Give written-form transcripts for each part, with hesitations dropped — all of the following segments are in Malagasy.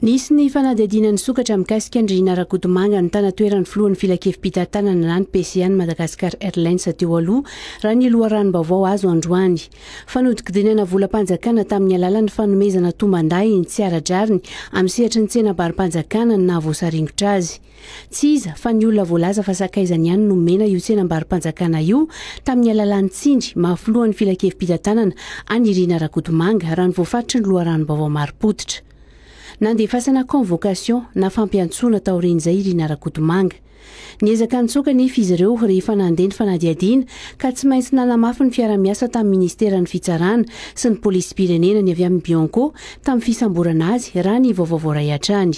Nisy ny fanadihadiana nisokatra mikasika an-dry Rina Rakotomanga nitana toeran'ny filohan'ny filankevi-pitantanana na ny PCA ny Madagascar Airlines teo aloha, raha ny loharanom-baovao azo androany. Fanodinkodinana volam-panjakana tamin'ny alalan'ny fanomezana tombandahiny tsy ara-drariny amin'ny sehatry ny tsenam-barom-panjakana no nahavoasaringotra azy. Tsy iza fa ny olona voalaza fa sakaizany ihany no nomena io tsenam-barom-panjakana io tamin'ny alalan'ny tsindry maha filohan'ny filankevi-pitantanana an'i Rina Rakotomanga, raha ny voafaritry ny loharanom-baovao marim-pototra. Nandefasana convocation na fampiantsoana taorian'izay i Rina Rakotomanga. Niezaka nitsoaka anefa izy ireo rehefa nandeha ny fanadihadiana ka tsy maintsy nanamafy ny fiara-miasa tamin'ny ministeran'ny fitsarana sy ny polisim-pirenena ny avy amin'ny Bianco tamin'ny fisamborana azy raha ny vaovao voaray hatrany.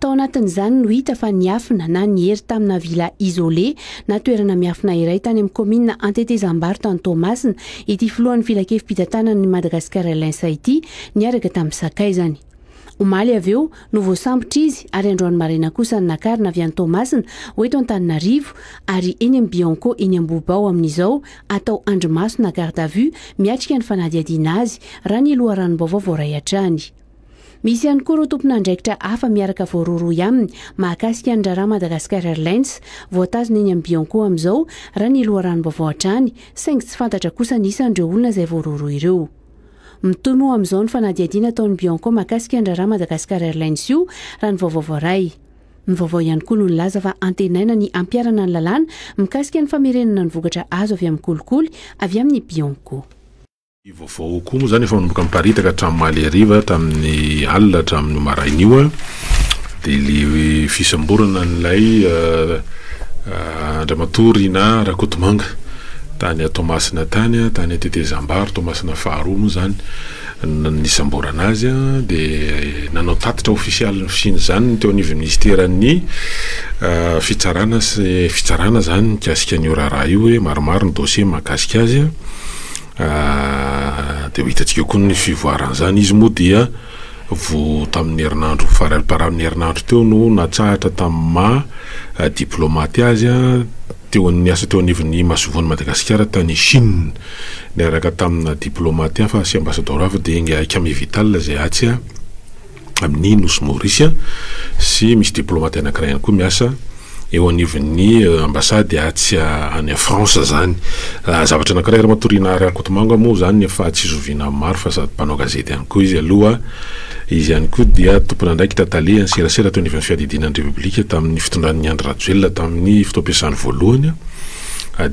Tao anatin'izany no hita fa niafina na niery tamina villa isolée na toerana miafina iray tany amin'ny kaominina Antetezambaro tany Toamasina ity filohan'ny filankevi-pitantanan'ny Madagascar Airlines ity niaraka tamin'ny sakaizany. Omaly avy eo no voasambotra izy ary androany maraina kosa nakarina avy any Toamasina ho eto Antananarivo ary eny amin'ny Bianco eny Ambohibao amin'izao atao andrimaso na garde à vue miatrika ny fanadihadiana azy raha ny loharanom-baovao voaray hatrany. Misy ihany koa ireo tompon'andraikitra hafa miaraka voarohirohy aminy mahakasika ny raharaha Madagascar Airlines, voatazona eny amin'ny Bianco amin'izao, raha ny loharanom-baovao hatrany, saingy tsy fantatra kosa ny isan'ireo olona izay voarohirohy ireo. Mitohy moa amin'izao ny fanadihadiana ataon'ny Bianco mahakasika ny raharaha Madagascar Airlines io, raha ny vaovao voaray. Ny vaovao ihany koa no nilaza fa antenaina ny hampiharana ny lalàna mikasika ny famerenana ny vokatra azo avy amin'ny kolikoly avy amin'ny Bianco. Ny vaovao koa moa izany efa manomboka miparitaka hatramin'ny omaly hariva hatramin'ny alina hatramin'io maraina io dia ilay fisamborana an'ilay Andriamatoa Rinah Rakotomanga tany Toamasina tany, tany Tetezambaro Toamasina faharoa moa izany no nisamborana azy dia nanao tatitra ofisialy ny fisian'izany ny teo anivon'ny minisiteran'ny fitsarana sy fitsarana izany mikasika an'io raharaha io hoe maromaro ny dossier mahakasika azy. Dia ho hitantsika koa ny fivoaran'izany. Izy moa dia vao tamin'ny herinandro faramparan'ny herinandro teo no natsahatra tamin'ny maha diplaomaty azy teo niasa teo anivon'ny masoivohon'i Madagasikara tany Chine niaraka tamina diplaomaty hafa sy ambasadaoro hafa dia ingahy Camille Vital izay atsy amin'ny Nosy Maorisy sy misy diplaomaty anankiray ihany koa miasa eo anivon'ny ambasady atsy any France zany. Zavatra anankiray Ramatoa Rinah Rakotomanga moa zany efa tsy zoviana amin'ny maro fa sady mpanao gazety ihany koa izy aloha. Izy ihany koa dia tompon'andraikitra tale ny serasera teo anivon'ny fiadidiana ny Repoblika tamin'ny fitondran'i Andry Rajoelina tamin'ny fotoam-piasany voalohany.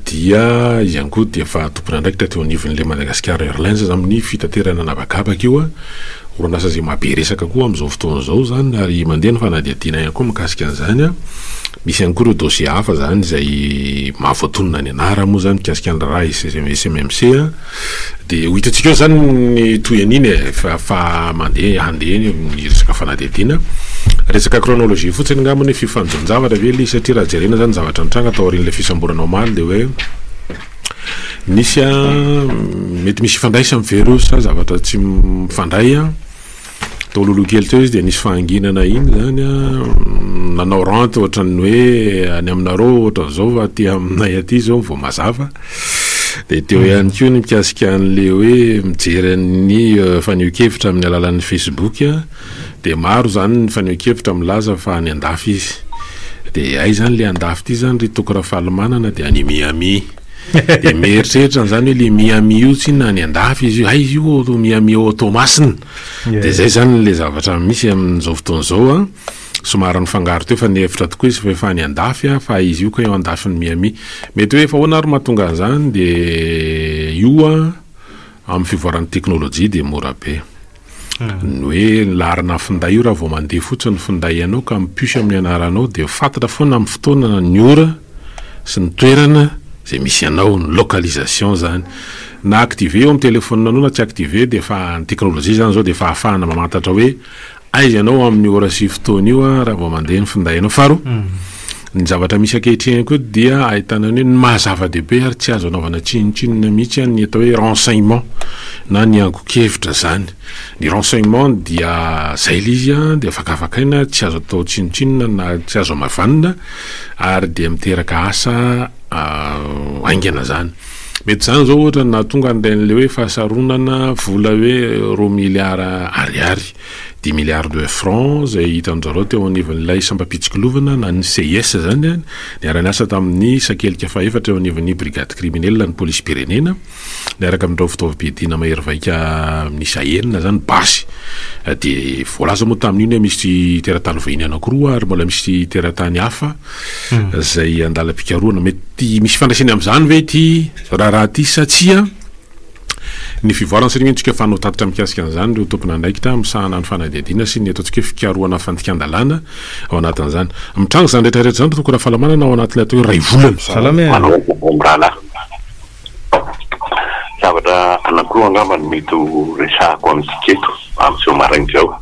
Dia izy ihany koa dia efa tompon'andraikitra teo anivon'ilay Madagascar Airlines amin'ny fitaterana an'habakabaka io. Orinasa izay mahabe resaka koa amin'izao fotoana izao izany ary mandeha ny fanadihadiana ihany koa mikasika an'izany. Misy ihany koa ireo dossier hafa izany izay mahavoatonona ny anarany moa izany mikasika ny raharaha SMMC. Dia ho hitantsika eo izany ny tohin'iny e, fa fa mandeha handeha ny resaka fanadihadiana. Resaka chronologie fotsiny angamba ny hoe fifanjoan-javatra ve ilay izy satria raha jerena izany ny zavatra nitranga taorian'ilay fisamborana omaly dia hoe Nisy an, mety misy ifandraisany ve ireo sa zavatra tsy mifandray an, tao alohaloha kely teo izy dia nisy fahanginana iny zany an, nanao rente ohatran'ny hoe any aminareo ohatran'izao fa aty aminay aty izao vao mazava, dia teo ihany koa ny mikasika an'le hoe mijery ny fanehoan-kevitra amin'ny alalan'ny facebook an, dia maro zany ny fanehoan-kevitra milaza fa any an-dafy izy. Dia aiza any le an-dafy ity zany ry Toky Rafalimanana dia any Miami. Dia mieritreritra an'izany hoe le Miami io tsinona any an-dafy izy io, hay izy io ao Miami ao Toamasina. Dia zay zany le zavatra misy amin'izao fotoana izao an. Somary nifangaro teo fa nihevitra tokoa izy fa efa any an-dafy an, fa izy io kay eo an-dafin'i Miami. Mety hoe efa ahoana ary mahatonga an'izany dia io an, amin'ny fivoaran'ny teknolojia dia mora be. Ny hoe ny laharana finday io raha vao mandeha fotsiny ny finday anao ka mi-puce amin'ny anaranao dia fantatra foana amin'ny fotoana na ny ora sy ny toerana izay misy anao, ny localisation izany. Na activer eo amin'ny telephone anao na tsy activer dia efa ny teknolojia izany izao dia efa ahafahana mamantatra hoe aiza ianao amin'io ora sy fotoana io raha vao mandeha ny finday anao. Faharoa, ny zavatra misy ankehitriny koa dia ahitana ny hoe ny maha zava-dehibe ary tsy azo anaovana tsinontsinona mihitsy ny atao hoe renseignement na ny angon-kevitra izany. Ny renseignement dia zay ilay izy dia vakavakaina tsy azo atao tsinontsinona na tsy azo hamavanina ary dia miteraka asa haingana izany. Mety izany izao ohatra no nahatonga an'ilay hoe fahasaronana vola hoe roa miliara ariary. Dix milliards de francs izay hitan-dry zareo teo anivon'ilay sampam-pitsikilovana na ny CIS izany, niara-niasa tamin'ny sakelika fahefatra eo anivon'ny brigade criminelle ny polisim-pirenena, niaraka amin'ireo fitaovam-piadiana mahery vaika miisa enina izany, basy. Dia voalaza moa tamin'iny hoe misy teratany vahiny anankiroa ary mbola misy teratany hafa izay andalam-pikarohana. Mety misy ifandraisany amin'izany ve ity raharaha ity sa tsia? Ny fivoarana satria mino tsika fa hanao tatitra mikasika an'izany ireo tompon'andraikitra misahana ny fanadihadiana sy ny ataontsika hoe fikarohana fandikan-dalàna ao anatin'izany. Mitranga izany rehetra rehetra izany ry Toky Rafalimanana ao anatin'ilay atao hoe iray volana. Salama e! Manao vaovao mirahalahy. Zavatra anankiroa angamba no mety ho resahako amintsika eto amin'izao maraina izao.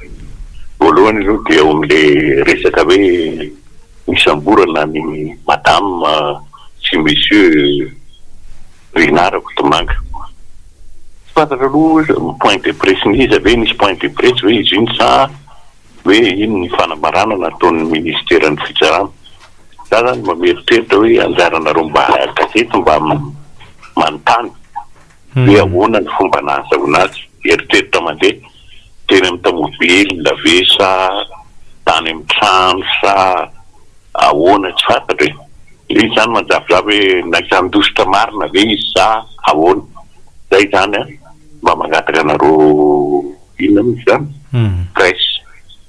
Voalohany aloha dia eo amin'ilay resaka hoe nisamborana an'i Madame sy Monsieur Rinah Rakotomanga. Tsy fantatra aloha hoe point de presse n'iza ve, nisy point de presse ve izy iny sa hoe iny ny fanambarana nataon'ny ministeran'ny fitsarana. Za zany mba mieritreritra hoe anjaranareo mba gazety mba manontany hoe ahoana ny fomba nahazahoana azy. Eritreritra mandeha teny amin'ny tamobilina ve sa tany amin'ny trano sa Ahoana tsy fantatra e! Ilay izy izany manjavozavo hoe naika handositra marina ve izy sa ahoana? Zay izany an! Mba mangataka anareo inona moa izy izany? Presse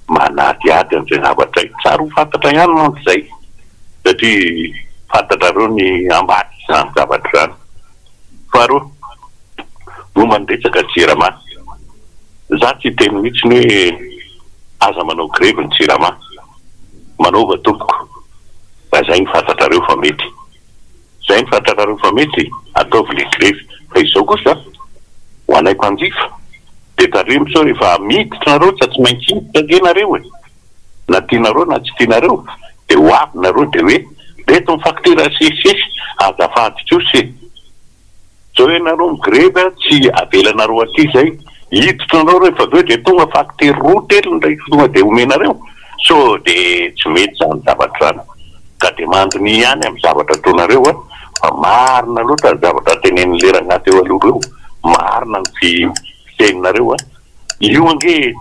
manadihady an'izay zavatra izay. Tsara ho fantatra ihany mantsy izay satria fantatrareo ny ambadik'izany zavatra izany. Faharoa, momba ny resaka jirama. Za tsy hiteny mihitsy ny hoe aza manao grevy ny jirama. Manaova tompoko fa zay ny fantatrareo fa mety. Zay ny fantatrareo fa mety ataovy le grevy fa izao kosa ho anay mpanjifa de tandremo sao rehefa miditra nareo tsa tsy maintsy hiditra ange nareo e! Na tianareo na tsy tianareo de ho avy nareo de hoe reto ny facture asesisesy azafady kosa e! Zao ianareo migrevy a, tsy avelanareo aty zay, hiditra nareo rehefa avy eo de tonga facture roa telo ndray tonga de omenareo, sao de tsy mety zany zavatra zany, ka de mandiniha ihany am zavatra ataonareo a, fa marina loatra ny zavatra tenenin'le rangahy teo aloha reo, marina ny fiteninareo a. Io ange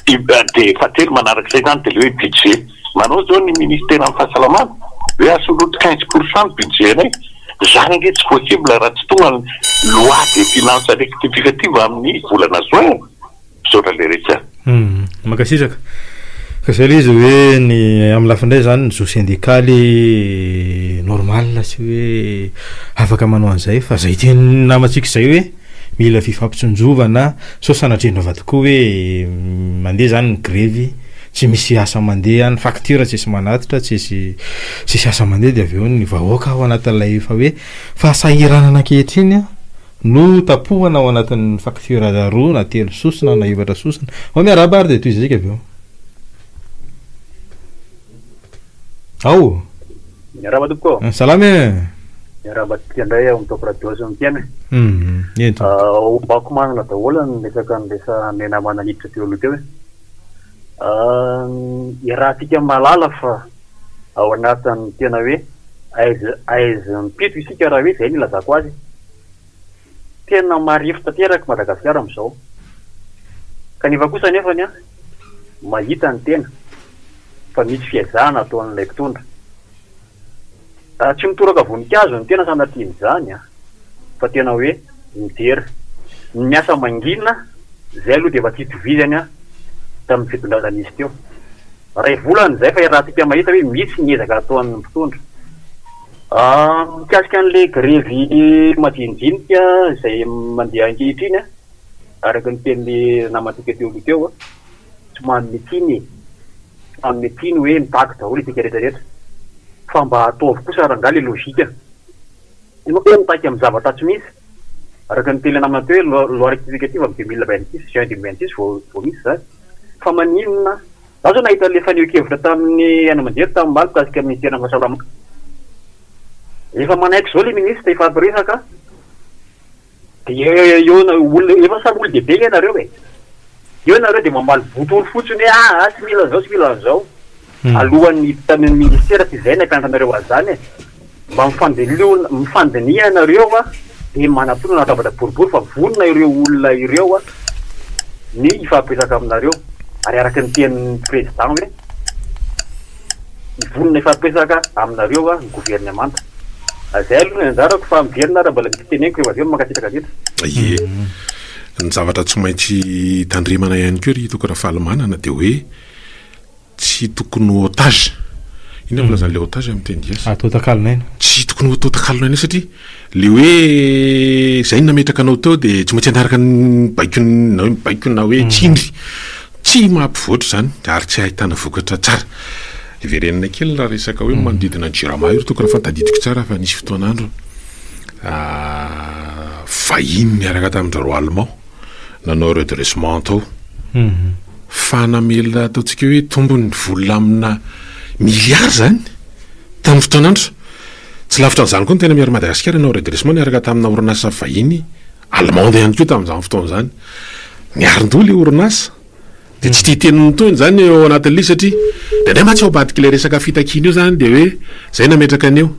dia fahatelo manarak'izay izany dia ilay hoe budget. Manao izao ny ministeran'ny fahasalamana hoe asoloty 15 pour cent ny budget-nay. Izany ange tsy possible raha tsy tonga ny loi de finance rectificative amin'ny volana juin e. Misaotra leretsy a. Mankasitraka. Ka zay le izy hoe ny amin'ny lafiny iray zany ny zo sendikaly normal sy hoe afaka manao an'izay fa zay tenin'ny namantsika izay hoe Mila fifampitsinjovana sao sanatria ndrova tokoa hoe mandeha zany ny grevy tsy misy asa mandeha ny facture tsisy manatitra tsisy tsisy asa mandeha de avy eo ny vahoaka ao anatin'ilay efa hoe fahasahiranana ankehitriny no tapohana ao anatin'ny facture roa na telo sosona na efatra sosona. Ao miarahaba ary de tohizantsika avy eo. Ao. Miarahaba tompoko ô. Salama e. Miarahaba antsika indray ao amin'ny Top Radio sy ny mpihaino e. Eny tompoko. Ombako manana daholo ny resaka niresahanay namana niditra teo aloha teo e. Iarahantsika mahalala fa ao anatin'ny tena hoe aiza aiza mipito isika raha hoe izay no ilazako azy. Tena marefo tanteraka i Madagasikara amin'izao. Kanefa kosa anefany an, mahita ny tena fa misy fiezahana ataon'ilay mpitondra. Tsy mitoraka voninkazo ny tena sanatrian'izany an, fa tena hoe midera. Ny miasa mangina, izay aloha dia efa tsy itovizany an, tamin'ny fitondrana nisy teo. Iray volana izay fa iarahantsika mahita hoe misy ny ezaka ataon'ny mpitondra. Mikasika an'ilay grevy madinidinika izay mandeha ankehitriny, araka ny tenin'ilay namantsika teo aloha teo, tsy manome tsiny e! Tsy manome tsiny hoe mitaky daholo isika rehetra rehetra. Fa mba ataovy kosa rangahy ilay logique. Ianao ve mitaky amin'ny zavatra tsy misy? Araka ny tenin'ilay namana teo hoe loi rectificative amin'ny 2026, juin 2026 vao misy izany. Fa maninona? Za zao nahita an'ilay fanehoan-kevitra tamin'ny haino aman-jery tamin'ny omaly mikasika ny ministeran'ny fahasalamana. Efa manaiky zao ilay ministra hifampiresaka dia eo olona efa samy olon-dehibe nge nareo e. Eo nareo dia mamaly bontolo fotsiny hoe aa tsy mila an'izao tsy mila an'izao. Alohan'ny hiditra any amin'ny ministera tsy izay ny hampianatra anareo an'izany e. Mba mifandiniho mifandiniha nareo a dia manatona latabatra boribory fa vonona ireo olona ireo a ny hifampiresaka aminareo. Ary araka ny tenin'ny Président hoe mivonona hifampiresaka aminareo ny governemanta. Izay aloha ny anjarako fa miverina raha mbola misy teneniko rehefa avy eo. Mankasitraka indrindra. Ie. Ny zavatra tsy maintsy tandremana ihany koa ry Toky Rafalimanana dia hoe Tsy tokony ho otage. Inona no filazana ilay otage amin'ny teny gasy? Atao takalon'aina. Tsy tokony ho atao takalon'aina satria le hoe zay no nametraka anao teo dia tsy maintsy hanaraka ny baikony na hoe mibaiko na hoe tsindry. Tsy mampivoatra izany ary tsy ahitana vokatra tsara. Hiverenana kely raha resaka hoe manodidina ny Jirama io ry Toky raha fa tadidiko tsara fa nisy fotoan'andro vahiny niaraka tamin-dry zareo Allemand. nanao redressement tao fa namela ataontsika hoe tombony vola amina milliard zany tamin'ny fotoan'andro. Tsy lavitra an'izany koa ny tena miaro Madagasikara nanao redressement niaraka tamina orinasa vahiny allemande ihany koa tamin'izany fotoana izany. Niarin-doha ilay orinasa dia tsy tia teny mitohiny zany ao anatin'ilay izy satria indraindray mantsy ao ambadik'ilay resaka fitakiana io zany dia hoe zay nametraka an'io.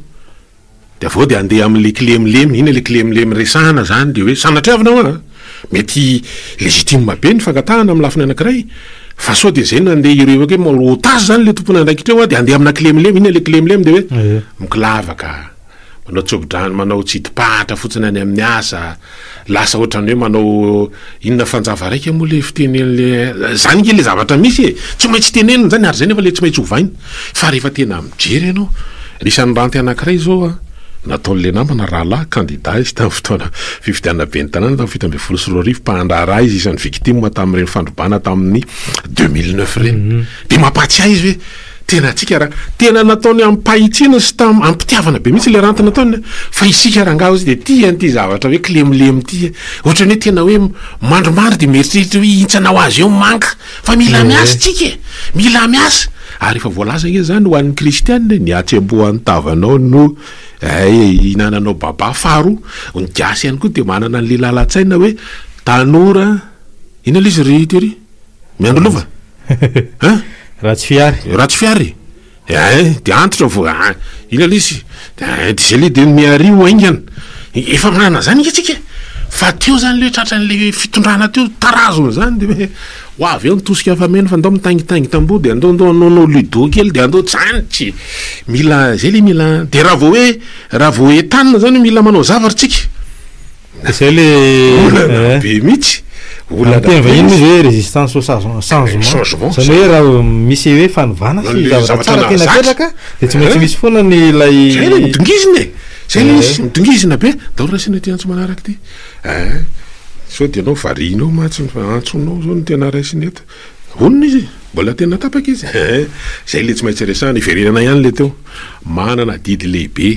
Dia avy eo dia handeha amin'ilay kilemilemy, inona ilay kilemilemy resahana izany dia hoe sanatriavina hoa an! Mety légitime be ny fangatahana amin'ny lafiny anankiray fa sao dia izay no handeha hirehoka hoe ho otage izany ilay tompon'andraikitra eo an, dia handeha amina kilemilemy, inona ilay kilemilemy dia hoe mikilavaka, manao tsobo-drano, manao tsidim-pahatra fotsiny any amin'ny asa, lasa ohatran'ny hoe manao inona fanjava raika moa le fiteny an'le zany nge le zavatra misy e! Tsy maintsy tenenina zany ary zay nefa le tsy maintsy ovaina fa rehefa tena mijery ianao anisan'ny ranty anankiray zao a nataon'le namana rahalahy kandida izy tamin'ny fotoana fifidianana ben'ny tanàna tamin'ny 2017 mpandraharaha izy isan'ny victime tamin'ireny fandrobana tamin'ny 2009 ireny de mampahatsiahy izy hoe Tena antsika ra, tena nataony amim-pahitsiana sy tam am-pitiavana be mihitsy ilay ranty nataony a! Fa isika rangahy ozy dia tia an'ity zavatra hoe kilemilemy ity e! Ohatran'ny hoe tena hoe mandrimandry dia mieritreritra hoe hihintsana ho azy eo manga! Fa mila miasa tsika e! Mila miasa! Ary efa voalaza ange izany ho an'ny kristiana e, ny hatsembohan'ny tavanao no hihinananao babà faharoa, ny gasy ihany koa dia manana an'ilay lalan-tsaina hoe tanora, inona ilay izy ry Thierry? Miandry lova? Hein? Ratsy fihary. Ratsy fihary? Hein, dia antitra vao hein, inona ilay izy? Hein, dia izay ilay dia mihario haingana. Efa manana izany ange tsika e! Fa teo izany ilay tratran'ilay fitondrana teo, tarazony izany dia hoe ho avy eo ny tosika fameno fa ndao mitaingitaingy tamboho dia andao ndao hanaonao ludo kely dia andao izany tsy mila izay ilay mila dia raha vao hoe raha vao entanina izany hoe mila manao zavatra tsika. Zay le Olana be mihitsy. Olana be. Teny vahiny izy hoe résistance au changement. Changement. Zany hoe raha misy hoe fanovana sy zavatra tsara tena apetraka dia tsy maintsy misy foana ny ilay. Zay le midongizina e. Zay le izy midongizina be. Ndao raisina ity antso manaraka ity. Eh. Sao dia ianao variana eo mantsy fa antsonao zao no tena raisina eto. Honina izy e. Mbola tena tapaka izy. Eh. Zay le tsy maintsy resahana. Iverenana ihany le teo. Manana adidy lehibe.